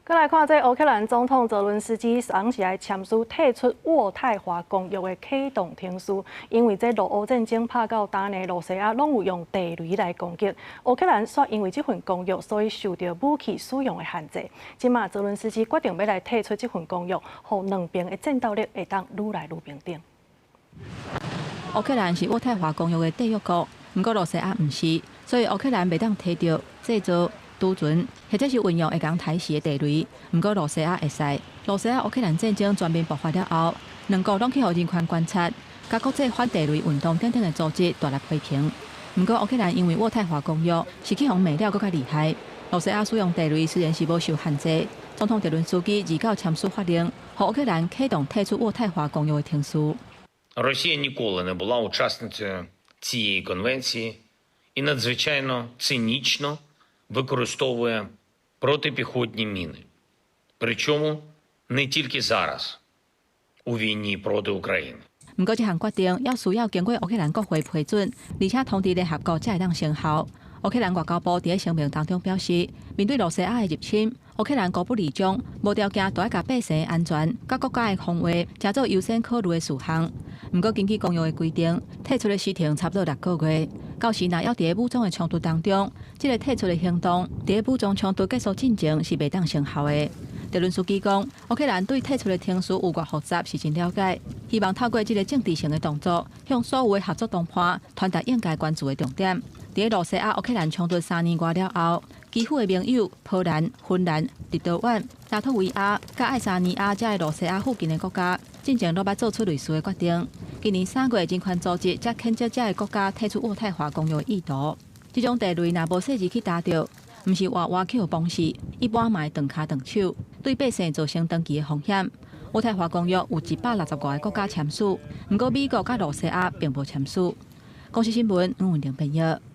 閣來看這烏克蘭總統澤倫斯基昨昏是來簽署退出渥太華公約的啟動程序，因為這俄烏戰爭拍到今年，羅西亞攏有用地雷來攻擊烏克蘭，煞因為這份公約，所以受著武器使用的限制。這馬澤倫斯基決定欲來退出這份公約，予兩邊的戰鬥力會當愈來愈平等。烏克蘭是渥太華公約的締約國，毋過羅西亞毋是，所以烏克蘭袂當提著製造、儲存或者是運用會共刣死的地雷，毋過羅西亞會使。羅西亞烏克蘭戰爭全面爆發了後，兩國攏去予人權觀察、佮國際反地雷運動等等的組織大力批評。毋過烏克蘭因為渥太華公約是去予罵了閣較厲害。羅西亞使用地雷雖然是無受限制，總統澤倫斯基二九簽署法令，予烏克蘭啟動退出渥太華公約的程序。 Росія ніколи не була учасницею цієї конвенції і надзвичайно цинічно використовує протипіхотні міни. Причому не тільки зараз, у війні проти України. 毋過這項決定猶需要經過烏克蘭國會批准，而且通知聯合國才會當生效。烏克蘭外交部佇聲明當中表示，面對羅西亞的入侵，烏克蘭孤不離將，無條件都愛共百姓的安全、佮國家的防衛，成做優先考慮的事項。毋過根據公約的規定，退出的時程差不多6個月。到時若猶佇武裝的衝突當中，這個退出的行動，佇武裝衝突結束進前是袂當生效的。澤倫斯基講，烏克蘭對退出的程序有偌複雜是真了解，希望透過這個政治性的動作，向所有的合作同伴傳達應該關注的重點。佇羅西亞烏克蘭衝突3年外了後，基輔的盟友波蘭、芬蘭、立陶宛、拉脫維亞、佮愛沙尼亞遮个羅西亞附近的國家，進前攏捌做出類似的決定。今年3月，人權組織才譴責遮个國家退出渥太華公約的意圖。這種地雷若無細緻去打著，毋是活活去予崩死，一般嘛會斷跤斷手，對百姓造成長期的風險。渥太華公約有160外個國家簽署，毋過美國佮羅西亞並無簽署。公視新聞黃文玲編譯。